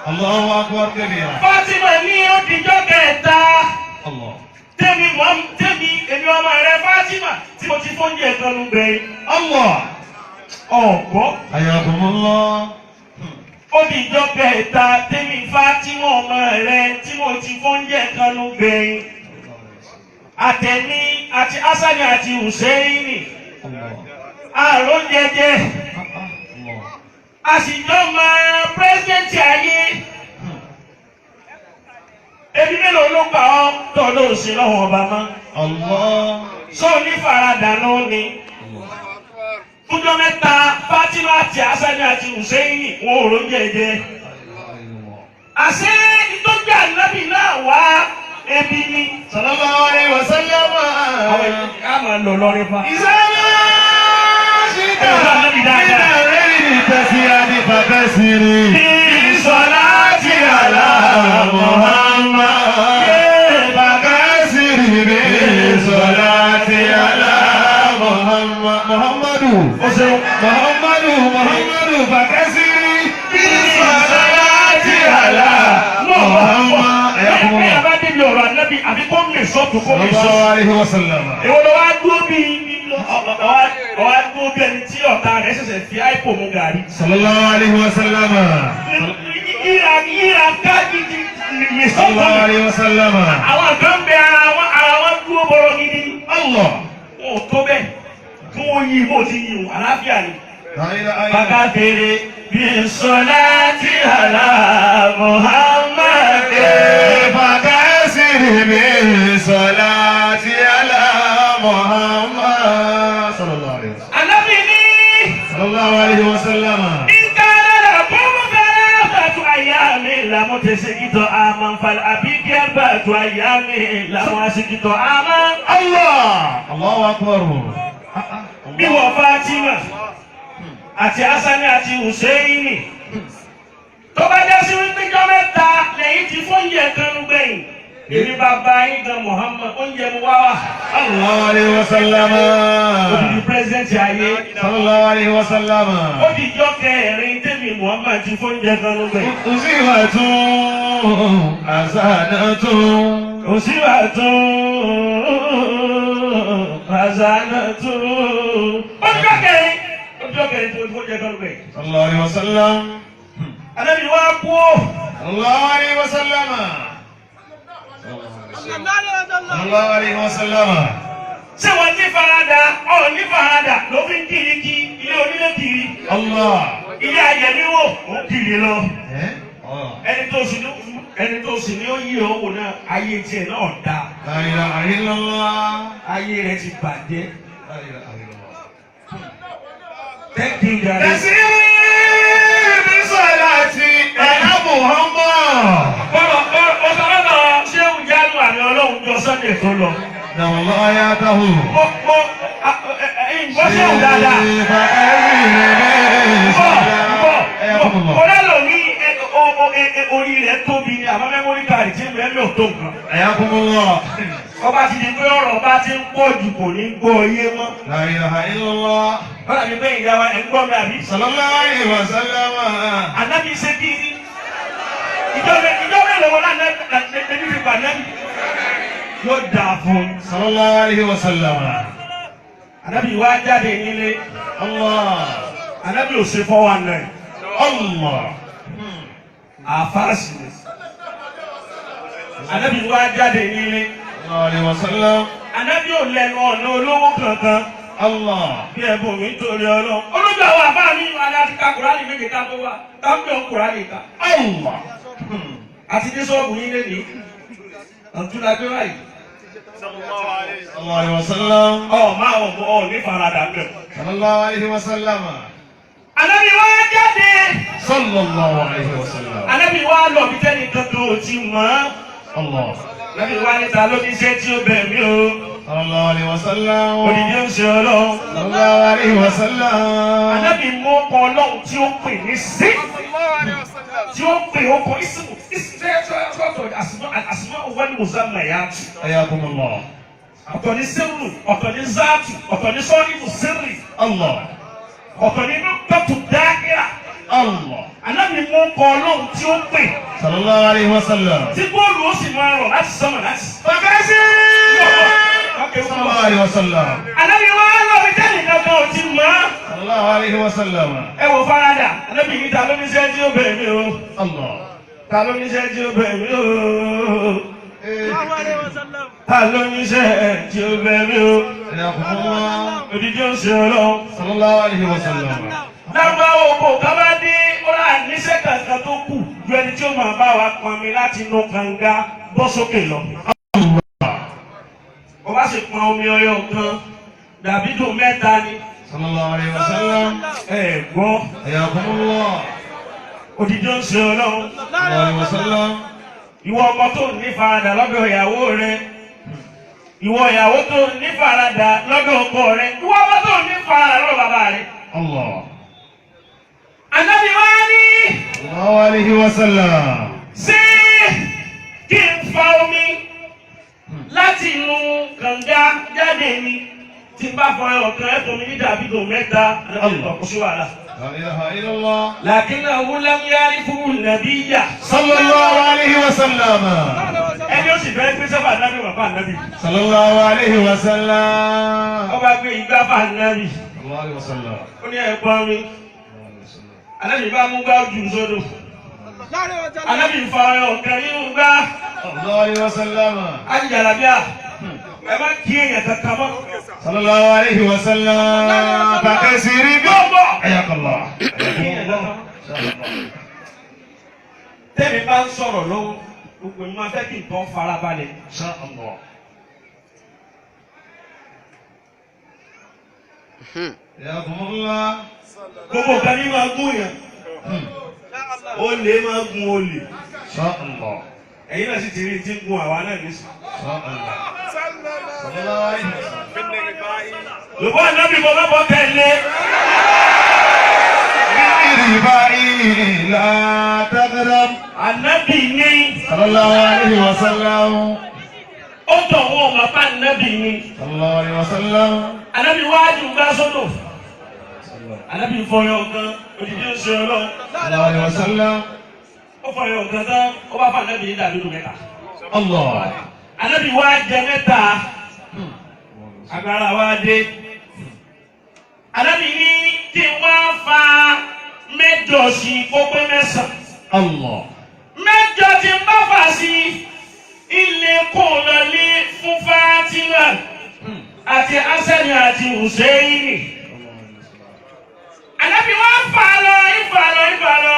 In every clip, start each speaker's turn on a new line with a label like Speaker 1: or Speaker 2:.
Speaker 1: Allahu akbar kabira.
Speaker 2: Fátímà ní ó dijọ́ kẹta.
Speaker 1: Allah.
Speaker 2: Tẹ́mi mọ́ tẹ́mi èmi ọmọ rẹ Fátímà tí mo ti fóúnjẹ kan nu gbẹ̀yìn.
Speaker 1: Allah.
Speaker 2: Ọ̀gbọ́.
Speaker 1: Hayyakumullah.
Speaker 2: Ó dijọ́ kẹta tẹ́mi Fátímà ọmọ rẹ tí mo ti fóúnjẹ kan nu gbẹ̀yìn. Àtẹ̀mí àti Hasani àti Hùsẹ́ìnì.
Speaker 1: Allah.
Speaker 2: Àrùn jẹjẹ.
Speaker 1: Allah.
Speaker 2: A sì jọ mọ pírẹ́sidẹ́ǹtì ayé. Ebi mélòó ló gbà ọ́ tọ́ ló ń sin lọ́wọ́ ọba mọ́?
Speaker 1: Allah.
Speaker 2: Sọ ní faradà ló ní. Fúnjọ́ mẹ́ta Fátímà àti Hasani àti Hùsẹ́ìnì wọn ò róúnjẹ jẹ. Àṣé ìtọ́jú ànábì náà wá ebi ni.
Speaker 1: Sallallahu alayhi wa sallam.
Speaker 2: Àwọn èèyàn á máa lọ lọ́rin fa.
Speaker 1: Ìsáná ṣíta nínú rẹ̀ tẹ̀síra ní fàtẹ́sìrì. Ìsọ̀láti àlá Muhammad. Fàtẹ́sìrì bí ìsọ̀láti àlá Muhammad. Muhammadu.
Speaker 2: Ó ṣeun.
Speaker 1: Muhammadu Muhammadu fàtẹ́sìrì bí ìsọ̀láti àlá Muhammad.
Speaker 2: Bí a bá débi ọ̀rọ̀ ànábì àbí kó lè sọ́tún kó lè sọ́tún.
Speaker 1: Sallallahu alayhi wa sallam.
Speaker 2: Èwo ló wá dúró bí ọwá dúró bí ẹni tí ọ̀tá rẹ̀ ṣẹ̀ṣẹ̀ fi áìpò mu gàrí.
Speaker 1: Sallallahu alayhi wa sallam.
Speaker 2: Yíra yíra ká gidi lè
Speaker 1: Sallallahu
Speaker 2: sọ́tún.
Speaker 1: alayhi wa sallam.
Speaker 2: Àwọn kan bẹ ara wọn dúró bọ̀rọ̀ gidi.
Speaker 1: Allah.
Speaker 2: Wọn ò tó bẹ́ẹ̀ kí wọ́n yí bó ti yí wọn àlàáfíà ni.
Speaker 1: La ilaha illallah.
Speaker 2: Bàbá fèrè bí sọlá ti àlá Muhammad.
Speaker 1: فكسر بالصلاة على محمد صلى الله عليه وسلم.
Speaker 2: Ànábì ní.
Speaker 1: صلى الله عليه وسلم. الله الله أكبر.
Speaker 2: Bí wọ́n Fátímà àti Hasani àti Hùsẹ́ìnì tó bá jẹ́ sí wípé jọ́ mẹ́ta lẹ́yìn tí fóúnjẹ kan ń gbẹ̀yìn èmi bàbá yín gan Muhammad oúnjẹ mu wá wá
Speaker 1: الله عليه وسلم.
Speaker 2: odidi pírẹsidẹ́ǹtì ayé
Speaker 1: صلى الله عليه وسلم.
Speaker 2: ó di jọ́ kẹrin tẹ́mi Muhammad ti fóúnjẹ kan ń gbẹ̀yìn.
Speaker 1: أزيوة أزانة.
Speaker 2: Òsínbà tún Hazana tún. Ó di jọ́ kẹrin ó di jọ́ kẹrin tó fóúnjẹ kan ń gbẹ̀yìn.
Speaker 1: صلى الله عليه وسلم.
Speaker 2: Ànábì wá kú ó.
Speaker 1: صلى الله عليه وسلم. صلى الله عليه وسلم.
Speaker 2: Ṣé wọ́n ní farada? Ọ̀ ní farada ló fi ń kiri kí ilé onílé kiri.
Speaker 1: الله.
Speaker 2: Ilé ayẹ̀míwò ó kiri lọ.
Speaker 1: Eh? Oh.
Speaker 2: Ẹni tó sì ní ó yí owó náà ayé tiẹ̀ náà da.
Speaker 1: La ilaha illallah.
Speaker 2: Ayé rẹ̀ ti bàjẹ́.
Speaker 1: La ilaha illallah.
Speaker 2: Thank you jare.
Speaker 1: Tẹ̀sírí bí sọ̀láàtì ẹ̀yà Muhammad.
Speaker 2: Bọ́lọ̀ ọ̀sán lọ́dọ̀ ṣé ń jánu àmì ọlọ́run jọ Sunday tó lọ.
Speaker 1: Dàwọ̀lọ́ ayátáhù.
Speaker 2: Mo mo nǹkan ṣé ń dáadáa. Bọ̀ bọ̀ mo lálọ́ ní orí rẹ̀ tóbi ni àmọ́ mẹ́mórì káàdì tí mẹ́mí ò tó nǹkan.
Speaker 1: Ayakumullah.
Speaker 2: Ọba ti di pé ọ̀rọ̀ bá ti ń pọ̀ jù kò ní gbọ́ iye mọ́.
Speaker 1: La ilaha illallah.
Speaker 2: Bọ́lá mi pé ìyá wa ẹ̀ ń gbọ́ mi àbí.
Speaker 1: Sallallahu alayhi wa sallam.
Speaker 2: Ànábi ṣe kí ìjọba ìlọ́wọ́ lánàá ẹbí fi bà náà yóò dà fún un.
Speaker 1: Sallallahu alayhi wa sallam.
Speaker 2: Ànábi wá jáde nílé.
Speaker 1: Allah.
Speaker 2: Ànábi ò ṣe 419.
Speaker 1: Allah.
Speaker 2: Àfáàsì ni. Ànábi wá jáde nílé.
Speaker 1: Sallallahu alayhi wa sallam.
Speaker 2: Ànábi ò lẹ́nu ọ̀nà olówó kankan.
Speaker 1: Allah.
Speaker 2: Bí ẹ̀bùn mi torí ọlọ́run. Olójú àwọn àfáà mi wà láti ka Kùránì méje ká tó wà. Táwọn ń Kùránì ká.
Speaker 1: Allah.
Speaker 2: Àti dé sọ́ọ̀bù yín lé ní. Àtúndà gbé báyìí.
Speaker 1: Sallallahu alayhi wa sallam.
Speaker 2: Ọ̀ máa ọ̀ ọ̀ ní faradà ń bẹ̀.
Speaker 1: Sallallahu alayhi wa sallam.
Speaker 2: Ànábì wá jáde.
Speaker 1: Sallallahu alayhi wa sallam.
Speaker 2: Ànábì wá lọ bí tẹ́nì kankan ò ti mọ̀ ọ́.
Speaker 1: Allah.
Speaker 2: Ànábì wá níta ló ní iṣẹ́ tí ó bẹ̀ mí o.
Speaker 1: Sallallahu alayhi wa sallam.
Speaker 2: Òdìdí ń ṣe ọlọ́run.
Speaker 1: Sallallahu alayhi wa sallam.
Speaker 2: Ànábì mú ọkọ̀ ọlọ́run tí ó pè ní sí. Tí ó pè ọkọ̀ ìsìnkú ìsìnkú àsìmọ́ òwò ní Mùsàlùmá yá tù.
Speaker 1: Ayakumullah.
Speaker 2: Ọ̀tọ̀ ní sírù, ọ̀tọ̀ ní záàtù, ọ̀tọ̀ ní sọ́ọ́nìmù sírì,
Speaker 1: Allah.
Speaker 2: ọ̀tọ̀ ní nùtọ̀tù dáhìrà.
Speaker 1: Allah.
Speaker 2: Ànábì mú kọ Ọlọ́run tí ó pè.
Speaker 1: Sallallahu alayhi wa sallam.
Speaker 2: Tí góòlù ó sì máa rọ̀ láti sánmà láti.
Speaker 1: Fàkẹ́sí. Sallallahu alayhi wa sallam.
Speaker 2: Ànábì wá lọ́bi tẹ́lẹ̀ kankan ò ti mọ̀.
Speaker 1: Sallallahu alayhi wa sallam.
Speaker 2: Ẹ wò farada, Ànábì yìí ta ló ní sẹ́ tí ó bẹ̀rẹ̀ mi o.
Speaker 1: Allah.
Speaker 2: Ta ló ní sẹ́ tí ó bẹ̀rẹ̀ mi o. Ta ló ní sẹ́ tí ó bẹ̀rẹ̀ mi o.
Speaker 1: Hayakumullah.
Speaker 2: Òdìdí ó ń ṣe Ọlọ́run.
Speaker 1: Sallallahu alayhi wa sallam.
Speaker 2: Lárúbáwò kò ká bá dé ó rà níṣẹ́ kankan tó kù ju ẹni tí ó máa bá wa pọnmi láti inú kànga bọ́ sókè lọ. Ó bá sì pọn omi ọyọ kan dàbí dùn mẹ́ta ni.
Speaker 1: Sallallahu alayhi wa sallam.
Speaker 2: Ẹ gbọ́,
Speaker 1: Hayakumullah.
Speaker 2: òdìdí ó ń ṣe Ọlọ́run.
Speaker 1: Sallallahu alayhi wa sallam.
Speaker 2: Ìwọ ọmọ tó ní faradà lọ́dọ̀ ìyàwó rẹ. Ìwọ ìyàwó tó ní faradà lọ́dọ̀ ọkọ rẹ. Ìwọ ọmọ tó ní faradà lọ́dọ̀ bàbá rẹ.
Speaker 1: Allah.
Speaker 2: Ànábì wá ní
Speaker 1: Sallallahu alayhi wa sallam.
Speaker 2: ṣé kí n fa omi láti inú kànga jáde ni tí n bá fọ ọ̀kan ẹ̀fọn mi ní dàbí dùn mẹ́ta Ànábì ní kò sí wàhálà.
Speaker 1: La ilaha illallah.
Speaker 2: Làkínà wúlẹ̀ ń yára fún nàbíyà.
Speaker 1: Sallallahu alayhi wa sallam.
Speaker 2: Ẹni ó sì fẹ́ gbé sẹ́fà nábì wà fún ànábì.
Speaker 1: Sallallahu alayhi wa sallam.
Speaker 2: Ọba gbé igbá fún ànábì.
Speaker 1: Sallallahu alayhi wa sallam.
Speaker 2: Ó ní ẹ̀pọ́n mi. Ànábì bá mú gbá jù sódò. Ànábì fa ọ̀kan nínú gbá.
Speaker 1: Sallallahu alayhi wa sallam.
Speaker 2: Ájàlábíà. Ẹ má kí èèyàn kankan mọ́.
Speaker 1: Sallallahu alayhi wa sallam. Fàkẹ́sìrì bí.
Speaker 2: Gbọ́ngbọ́.
Speaker 1: Hayakallah.
Speaker 2: Kí èèyàn kankan mọ́. Tẹ́mi bá ń sọ̀rọ̀ lọ́wọ́, gbogbo ìmọ̀ afẹ́ kí nǹkan farabalẹ̀.
Speaker 1: Insha Allah. Hayakumullah.
Speaker 2: Gbogbo nǹkan ní máa gún yàn. Olè máa gun olè.
Speaker 1: Insha Allah.
Speaker 2: Ẹ̀yin náà sì ti rí tí ń gun àwa náà nísìnyí.
Speaker 1: Insha Allah. Sallallahu alayhi wa sallam.
Speaker 2: Lùbọ́ ànábì mo bá bọ́ tẹ̀lé.
Speaker 1: Ìrìbáyì la taghdab.
Speaker 2: Ànábì ní
Speaker 1: Sallallahu alayhi wa sallam.
Speaker 2: ó tọ̀ wọ́n ọmọ bá ànábì ní.
Speaker 1: Sallallahu alayhi wa sallam.
Speaker 2: Ànábì wájú gbá sódò. Ànábì fọyọ̀ gan, òjijì ń ṣe ọlọ́run.
Speaker 1: Sallallahu alayhi wa sallam.
Speaker 2: Ó fọyọ̀ gan tán, ó bá fún ànábì ní dàbídù mẹ́ta.
Speaker 1: Allah.
Speaker 2: Ànábì wá jẹ mẹ́ta. Agbára wá dé. Ànábì ní kí n wá fa mẹ́jọ sí kó pé mẹ́sàn-án.
Speaker 1: Allah.
Speaker 2: Mẹ́jọ tí ń bá fà sí ilé kò lọlé fún Fátímà àti Hasani àti Hùsẹ́yìnì. Ànábì wá fà lọ, ìfà lọ, ìfà lọ.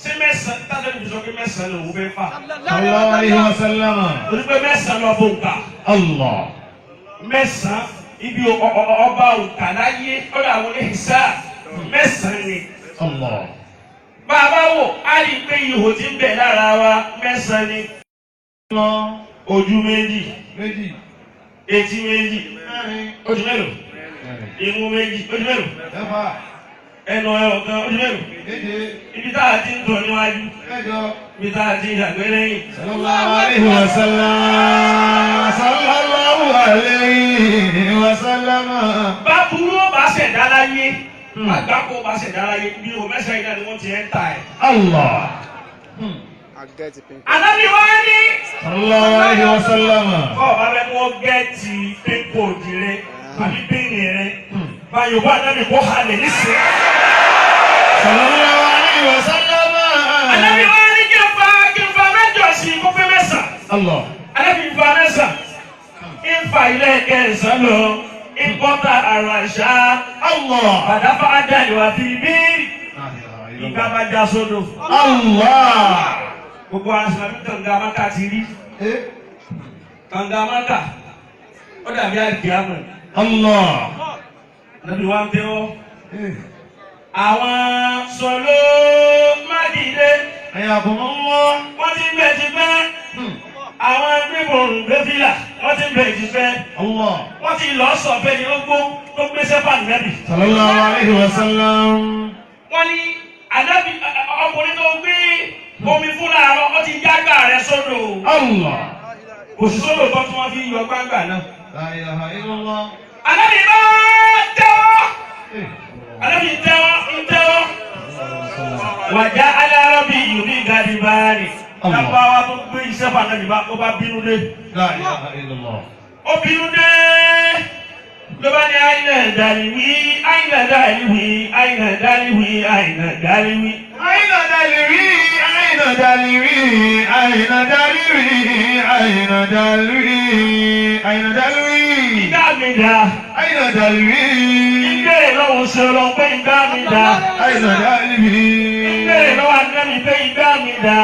Speaker 2: Ṣé mẹ́sàn-án tájọ́ níbi sọ pé mẹ́sàn-án lòun fẹ́ fà?
Speaker 1: Sallallahu alayhi wa sallam.
Speaker 2: Torí pé mẹ́sàn-án lọ bó nǹka.
Speaker 1: Allah.
Speaker 2: Mẹ́sàn-án ibi ọba òǹkà láyé ọ̀dọ̀ àwọn oníhìsá mẹ́sàn-án ni.
Speaker 1: Allah.
Speaker 2: Bàbá wò á rí i pé ihò tí ń bẹ lára wa mẹ́sàn-án ni.
Speaker 1: Allah.
Speaker 2: Ojú méjì,
Speaker 1: Méjì.
Speaker 2: etí méjì,
Speaker 1: Mẹ́rin.
Speaker 2: ojú mélòó?
Speaker 1: Mẹ́rin.
Speaker 2: Imú méjì, ojú mélòó?
Speaker 1: Mẹ́fà.
Speaker 2: Ẹnu ẹyọ kan, ojú mélòó?
Speaker 1: Méje.
Speaker 2: Ibi tá a ti ń tọ̀ níwájú,
Speaker 1: Mẹ́jọ.
Speaker 2: ibi tá a ti ń yàgbẹ́ lẹ́yìn.
Speaker 1: Sallallahu alayhi wa sallam. Sallallahu alayhi wa sallam.
Speaker 2: Báburú ó bá ṣẹ̀dá láyé, àgbákò bá ṣẹ̀dá láyé, bí o mẹ́sàn-án yìí náà ni wọ́n ti ẹ̀ ń ta ẹ̀.
Speaker 1: Allah.
Speaker 2: Ànábì wá ní.
Speaker 1: Sallallahu alayhi wa sallam.
Speaker 2: Kọ́ ọ̀bá bẹ́ẹ̀ mú gẹ́ẹ̀tì pínkòdì rẹ àbí píìnì rẹ. Báyọ̀ bá ànábì kó halẹ̀ nísìnyí.
Speaker 1: Sallallahu alayhi wa sallam.
Speaker 2: Ànábì wá ní kí n fa mẹ́jọ sí i kó pé mẹ́sàn-án.
Speaker 1: Allah.
Speaker 2: Ànábì fa mẹ́sàn-án. Ìfà ilé kẹsàn-án lọ, ìkọ́ta àràṣà.
Speaker 1: Allah.
Speaker 2: Bàdáfà àdàlùwà fi bí ìgbà bá já sódò.
Speaker 1: Allah.
Speaker 2: Gbogbo aṣọ kànga maka ti rí.
Speaker 1: Eh?
Speaker 2: Kànga maka ó dàbí àdìyàmù.
Speaker 1: Allah.
Speaker 2: Ànábì wá ń tẹ́wọ́.
Speaker 1: Eh.
Speaker 2: Àwọn sọ̀lọ́ mádìde
Speaker 1: Hayakumullah.
Speaker 2: wọ́n ti ń bẹ̀ ti pẹ́. Àwọn gbígbòrùn gbé fìlà wọ́n ti ń bẹ̀ ti pẹ́.
Speaker 1: Allah.
Speaker 2: Wọ́n ti lọ sọ̀fẹ́ ni ó gbó tó gbé sẹ́fà nẹ́bì.
Speaker 1: Sallallahu alayhi wa sallam.
Speaker 2: Wọ́n ní ànábì ọkùnrin tó gbé omi fún láàárọ̀ ó ti jágbà rẹ̀ sódò.
Speaker 1: Allah.
Speaker 2: Kò sí sódò tó tí wọ́n fi yọ gbangba náà.
Speaker 1: La ilaha illallah.
Speaker 2: Ànábì bá tẹ́wọ́.
Speaker 1: Eh.
Speaker 2: Ànábì tẹ́wọ́ ń tẹ́wọ́. Wàjá alárọ́bì yìí gàdìbárì.
Speaker 3: Allah.
Speaker 2: Lábáwá tó gbé iṣẹ́ fún ànábì bá ó bá bínú dé.
Speaker 3: La ilaha illallah.
Speaker 2: Ó bínú dé. Ló bá ní àyìnà dàlíwí, àyìnà dàlíwí, àyìnà dàlíwí, àyìnà dàlíwí.
Speaker 3: Àyìnà dàlíwí, àyìnà dàlíwí, àyìnà dàlíwí, àyìnà dàlíwí, àyìnà dàlíwí.
Speaker 2: Ìgbà mi dà.
Speaker 3: Àyìnà dàlíwí.
Speaker 2: Ìbéèrè lọ́wọ́ ṣe lọ pé ìgbà mi dà.
Speaker 3: Àyìnà dàlíwí.
Speaker 2: Ìbéèrè lọ́wọ́ ànábì pé ìgbà mi dà.